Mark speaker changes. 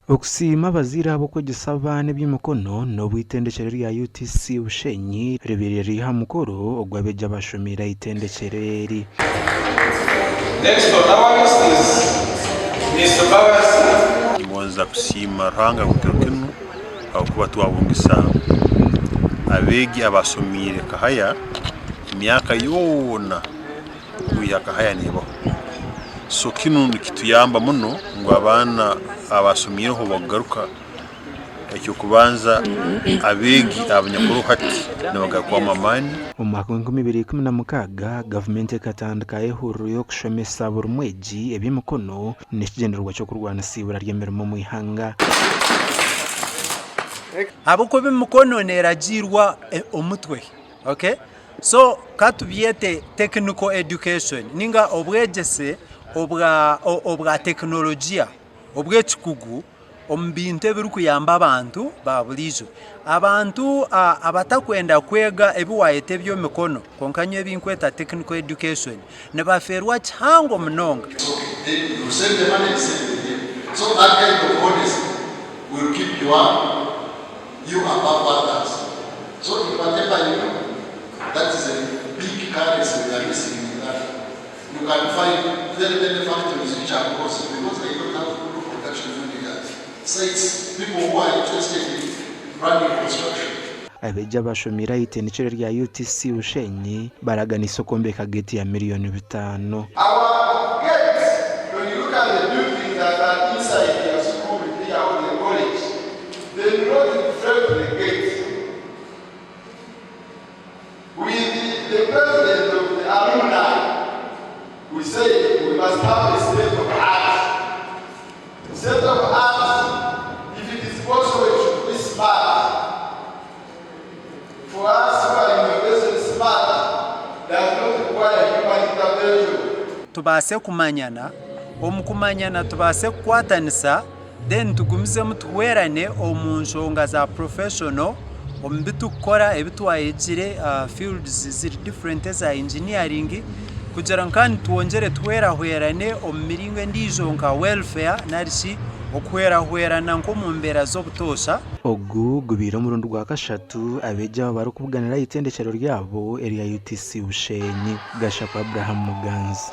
Speaker 1: Okusiima abazaire ahabw'okwegyesa abaana eby'emikono n'obu eitendekyero rya UTC Bushenyi ribaire riri aha mukoro ogu abeegi abashomeire aha itendekyero eri.
Speaker 2: Next on our list is Mister Mbabazi.
Speaker 3: Ningonza kusiima Ruhanga buri kiro kinu ahabw'okuba twabungisa abeegi abasomiire Kahaya emyaka yoona kwiha Kahaya nebaho. So kinu nikituyamba muno ngu abaana abasomiireho bakugaruka, eky'okubanza abeegi abanyakuriho hati nibagarukwamu amaani.
Speaker 1: Omu mwaka gw'enkumi ibiri ikumi na mukaaga, gavumenti ekatandika ehururu y'okushomesa buri mwegi eby'emikono n'ekigyendererwa ky'okurwanisa eibura ry'emirimo omu ihanga.
Speaker 4: Ahabw'okuba emikono neeragiirwa omutwe. Okay? So ka tubyete technical education ninga obwegyese obwa obwa tekinologiya obw'ekikugu omu bintu ebirikuyamba abantu ba buriijo. Abantu abatakwenda kwega ebi waayeta eby'emikono kwonka nyowe ebi ndikweta technical education nibafeerwa kihango munonga.
Speaker 5: You above others so in whatever you do that is a big currency we are missing in Uganda you can find very many factories which are closed because they don't have good production managers sites people who are interested in running construction.
Speaker 1: Abeegi abashomiire aha itendekero rya UTC Bushenyi baraganiise okwombeka geeti ya miriyoni bitaano.
Speaker 2: Our gate, when you look at the buildings that are inside their school here or the college, They do not reflect the gate. With the president of the alumni, we say we must have a state of art. State of art, if it is possible, it should be smart. For us who are innovation smart, does not require human intervention.
Speaker 4: Tubaase kumanyana, omu kumanyana tubaase kukwatanisa then tugumizemu tuhwerane omu nshonga za professional omu bi turikukora ebi twayegire fields ziri different eza engineering kugira ngu kandi twongyere tuhwerahwerane omu miringo endiijo nka welfare nari shi okuhwerahwerana nk'omu mbeera z'obutoosha.
Speaker 1: Ogu gubaire omurundi gwa kashatu abeegi aba barikubuganira aha itendekyero ryabo erya UTC Bushenyi. Gashakwa Abraham Muganzi.